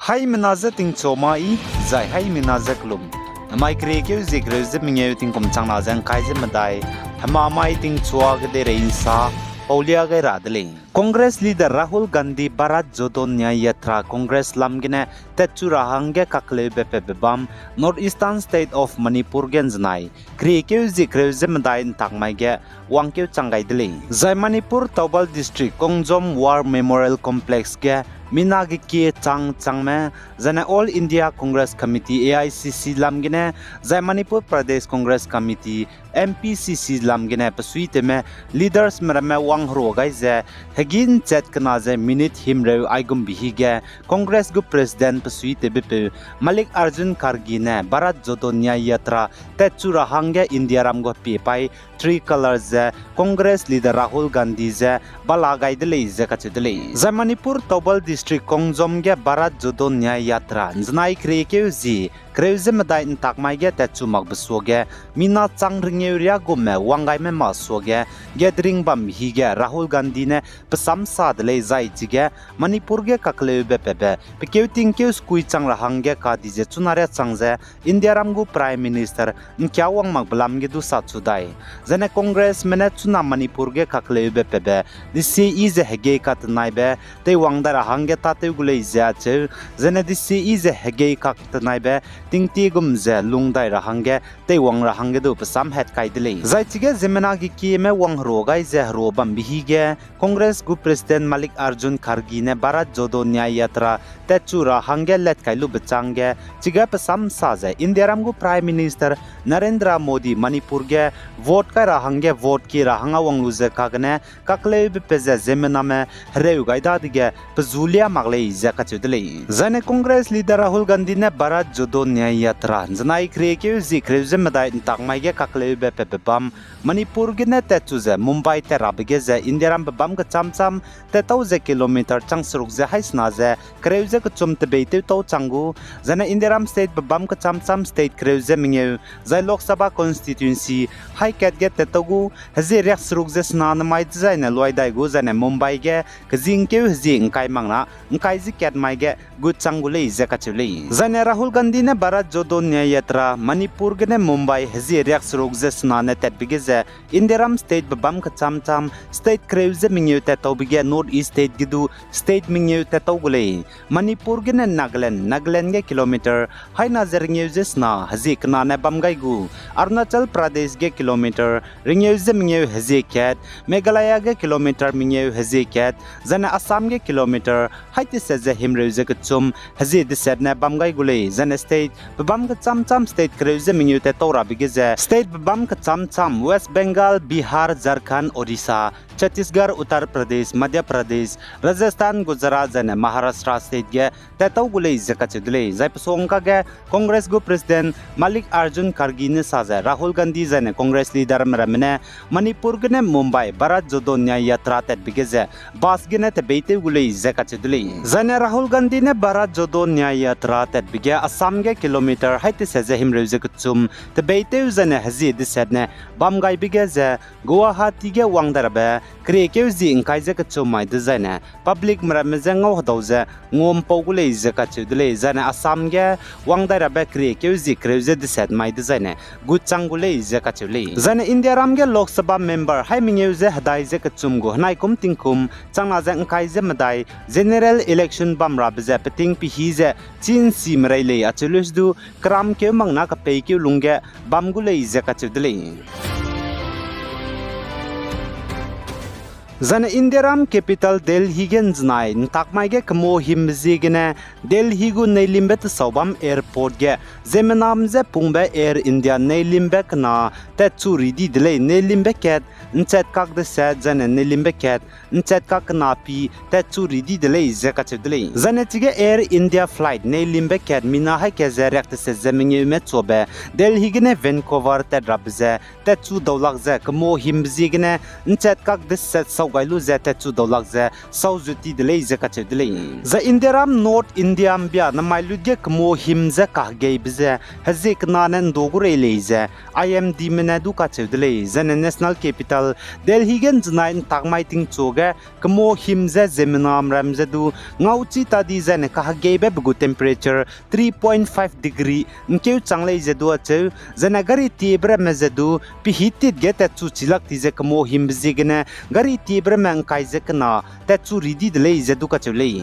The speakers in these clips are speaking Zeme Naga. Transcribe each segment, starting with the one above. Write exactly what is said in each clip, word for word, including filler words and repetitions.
Haimena je tingchua mai, zai haimena je kelum. Namai keriekeu zie kereu ze mengeu tingkum changna ze ngkai ze medai, hema mai tingchua kedeirei nsa, paulia gai ra de lei. Congress leader Rahul Gandhi Bharat Jodo Nyay Yatra Congress lam gene tatchu ra hangge kakleube pebe bam North Eastern State of Manipur ge nzenai keriekeu zie kereu ze medai ntak mai ge wangkeu chang gai de lei. Zai Manipur Thoubal District Khongjom War Memorial Complex ge mina gekie chang changme, zane All India Congress Committee, A I C C lam gene, zai Manipur Pradesh Congress Committee, M P C C lam gene besuitewme leadersme ramme wangherua gai ze, hegî nchat kena ze minute himreu aigumbe hige Congress gu President besuitewbepeu Mallikarjun Kharge ne Bharat Jodo Nyay Yatra tatchu ra hangge Indiaram gu pie pai tricolor ze Congress leader Rahul Gandhi ze bala gai de lei ze kacheu de lei. Zai Manipur Thoubal District Khongjom ge Bharat Jodo Nyay Yatra nzenai keriekeu zie kereu ze medai ntak mai ge tatchu makbe suage, mina chang rengeu riagumme wanggaime ma suage, gathering bambe hige Rahul Gandhi ne pesam sa de lei zai chige Manipur ge kakleube pebe pekeu tingkeu sekui chang ra hangge kadi ze chuna riâ chang ze Indiaram gu Prime Minister ngkia wang makbe lam ge du sa chu dai. Zane Congressme ne chuna Manipur ge kakleube pebe desie yi ze hegei katenaibe teiwang dai ra hangge tâtew gu lei ze acheu, zane desie yi ze hegei katenaibe tingtie gum ze lung dai ra hangge teiwang ra hangge du pesam hat kai de lei. Zai chige ziemmena gekieme wangherua gai ze herua bambe hige Congress gu President Mallikarjun Kharge ne Bharat Jodo Nyay Yatra tatchu ra hangge lat kai lube chang ge, chige pesam sa ze Indiaram gu Prime Minister Narendra Modi Manipur ge vote kai ra hangge vote kie ra hang a wang lu ze kagene kakleube pe ze ziemmename hereu gai dadege pezu lia mak lei ze kacheu de lei. Zaine Congress leader Rahul Gandhi ne Bharat Jodo Nyay Yatra nzenai keriekeu zie kereu ze medai ntak mai ge kakleube pebe bam Manipur gene tatchu ze Mumbai tat rabe ge ze Indiaram bebâm kechâm châm tattau ze kilometer chang seruk ze haisena ze kereu ze kechum tebeitew tau chang gu, zaine Indiaram state bebâm kechâm châm state kereu ze mengeu, zai Lok Sabha constituency hai kat ge tattau gu, hezie riak seruk ze sena nemai dezaine luai dai gu, zaine Mumbai ge kezingkeu hezie ngkai mak na ngkai ze kat mai ge gut chang gu lei ze kacheu lei. Zaine Rahul Gandhi ne Bharat Jodo Nyay Yatra Manipur gene Mumbai hezie riak seruk ze sena ne tatbe ge ze Indiaram state bebâm kechâm châm state kereu ze mengeu tattaube ge North East state ge du state mengeu tattau gu lei. Manipur gene Nagaland, Nagaland ge kilometer haina ze rengeu ze sena hezie kena ne bam gai gu, Arunachal Pradesh ge kilometer rengeu ze mengeu hezie kat, Meghalaya ge kilometer mengeu hezie kat, zaine Assam ge kilometer hai teset ze himreu ze kechum hezie deset ne bam gai gu lei, zaine state bebâm kechâm châm state kereu ze mengeu tattau rabe ge ze state bebâm kechâm châm West Bengal, Bihar, Jharkhand, Odisha, Chhattisgarh, Uttar Pradesh, Madhya Pradesh, Rajasthan, Gujarat zaine Maharashtra state ge tattau gu lei ze kacheu de lei. Zai pesongka ge Congress gu President Mallikarjun Kharge ne sa ze Rahul Gandhi zaine Congress leaderme ramme ne Manipur gene Mumbai Bharat Jodo Nyay Yatra tatbe ge ze bus gene tebeitew gu lei ze kacheu de lei. Zaine Rahul Gandhi ne Bharat Jodo Nyay Yatra tatbe ge Assam ge kilometer hai teset ze himreu ze kechum tebeitew zaine hezie deset ne bam gaibe ge ze Guwahati ge wang dai rabe keriekeu zie ngkai ze kechum mai dezaine publicme ramme je ngau hedau ze nguampau gu lei ze kacheu de lei. Zaine Assam ge wang dai rabe keriekeu zie kereu ze deset mai dezaine gut chang gu lei ze kacheu lei. Zaine Indiaram ge Lok Sabha member hai mengeu ze hedai ze kechum gu henai kum tingkum changna ze ngkai ze medai general election bam rabe ze peting pehî ze chî ’nsi merei lei acheu leu du keramkeu mak na kepeikeu lungge bam gu lei ze kacheu de lei. Zaine Indiaram capital Delhi ge ’nzenai ntak mai ge kemua himbe ziegene Delhi gu neilimbe tesau bam airport ge ziemmenam je pungbe Air India neilimbe kena tatchu ri di de lei, neilimbe kat ’nchat kak deset zaine neilimbe kat ’nchat kak kena pi tatchu ri di de lei ze kacheu de lei. Zaine chige Air India flight neilimbe kat mina haî kat ze riak teset ze mengeume chuabe Delhi gene Vancouver tat rabe ze tatchu daulak ze kemua himbe ziegene ’nchat kak deset sau gai lu ze tatchu daulak ze sau zu ti de lei ze kacheu de lei. Zai Indiaram North India ’mbia namai lut ge kemua him ze kahegeibe ze hezie kena ne ’ndu gu rei lei ze I M Dme ne du kacheu de lei. Zaine National Capital Delhi ge ’nzenai ’ntak mai tingchu ge kemau him ze ziemmename ram ze du ngauchi ta di zaine kahegeibe pe gu temperature three point five degree ’ngkeu chang lei ze du acheu, zaine gari tiebe ramme ze du pehî tit ge tatchu chilak ti ze kemau himbe ziegene gari tiebe ramme ’ngkai ze kena tatchu ri di de lei ze du kacheu lei.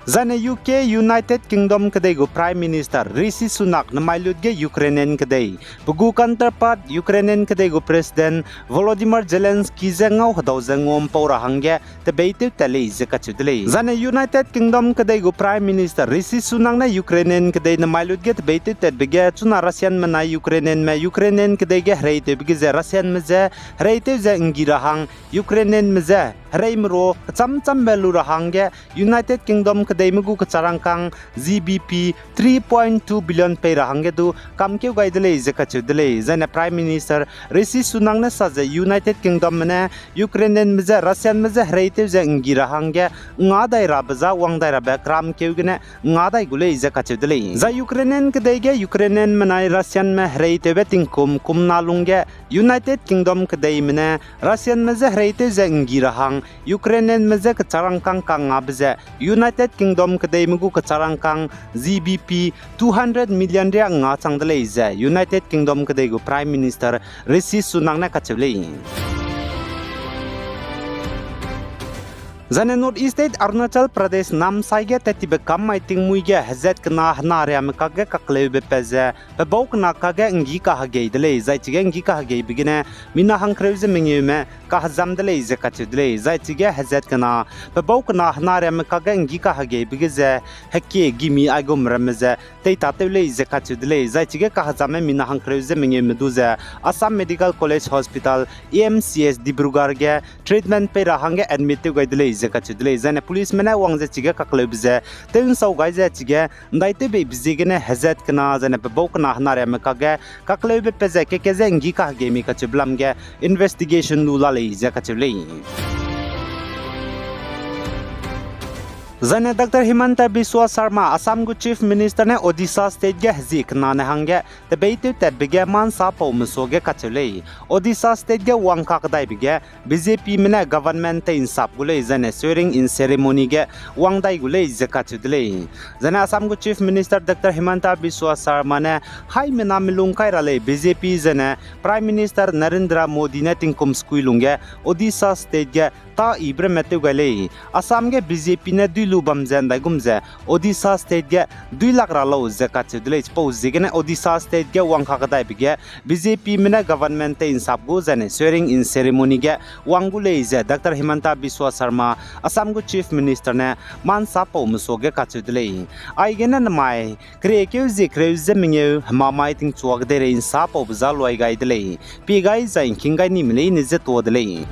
Zaine U K, United Kingdom kedei gu Prime Minister Rishi Sunak nemai lut ge Ukrainian kedei, pe gu counterpart Ukrainian kedei gu President Volodymyr Zelensky je ngau hedau ze nguampau ra hangge tebeîtew tat lei ze kacheu de lei. Zaine United Kingdom kedei gu Prime Minister Rishi Sunak ne Ukrainian kedei nemai lut ge tebeîtew tatbe ge chuna Russianme nai Ukrainianme Ukrainian kedei ge hereitewbe ge ze Russianme je hereitew ze ’nggi ra hang Ukrainianme je hereimeru kechâm châmbe lu ra hangge United Kingdom kedeime gu kecharangkâng G B P three point two billion pei ra hangge du kamkeu gai de lei ze kacheu de lei. Zaine Prime Minister Rishi Sunak ne sa ze United Kingdomme ne Ukrainianme je Russianme je hereitew ze ’nggi ra hangge nga dai rabe za wang dai rabe keramkeu gene nga dai gu lei ze kacheu de lei. Zai Ukrainian kedei ge Ukrainianme nai Russianme hereitewbe tingkum kumna lungge United Kingdom kedeime ne Russianme je hereitew ze ’nggi ra hang Ukrainianme je kecharangkâng kangngabe ze United Kingdom kedeime gu kecharangkâng G B P two hundred million riâ nga chang de lei ze United Kingdom kedei gu Prime Minister Rishi Sunak ne kacheu lei. Zaine North East State Arunachal Pradesh Namsai ge tat tibe kam mai tingmuî ge hezat kena henariame kakge kakleube pat ze pebau kena kakge ’nggi kahegei de lei, zai chige ’nggi kahegeibe gene mina hangkereu ze mengeume kahezam de lei ze kacheu de lei, zai chige hezat kena pebau kena henariame kakge ’nggi kahegeibe ge ze hekie gimi aigum ramme ze teitatew lei ze kacheu de lei, zai chige kahezamme mina hangkereu ze mengeume du ze Assam Medical College Hospital, A M C H Dibrugarh ge treatment pei ra hangge admit tew gai de lei ze kacheu de lei, zaine policeme ne wang ze chige kakleube ze tew'nsau gai ze chige ’ndaitewbeibe ziegene hezat kena zaine pebau kena henariame kakge kakleube pat ze keke ze ’nggi kahegei mei kacheube lam ge investigation lu la lei ze kacheu lei. Zaine Doctor Himanta Biswa Sarma, Assam gu Chief Minister ne Odisha State ge hezie kena ne hangge tebeîtew tatbe ge ma'nsapau mesuage kacheu lei. Odisha State ge wangkakedaibe ge B J Pme ne government tei'nsap gu lei, zaine swearing in ceremony ge wang dai gu lei ze kacheu de lei. Zaine Assam gu Chief Minister Doctor Himanta Biswa Sarma ne haimena melung kai ra lei B J P zaine Prime Minister Narendra Modi ne tingkum sekui lungge Odisha State ge tâ yibe ramme tew gai lei. Assam ge B J P ne dui lu bam ze ’ndaigum ze Odisha State ge dui lak ra lau ze kacheu de lei. Chipau ziegene Odisha State ge wangkakedaibe ge B J Pme ne government tei'nsap gu zaine swearing in ceremony ge wang gu lei ze Doctor Himanta Biswa Sarma, Assam gu Chief Minister ne ma'nsapau mesuage kacheu de lei. Aigene nemai keriekeu zie kereu ze mengeu hemamai tingchua kedeirei ’nsapaube za luai gai de lei. Pie gai zai ’ngking gai nime leine ze tuâ de lei.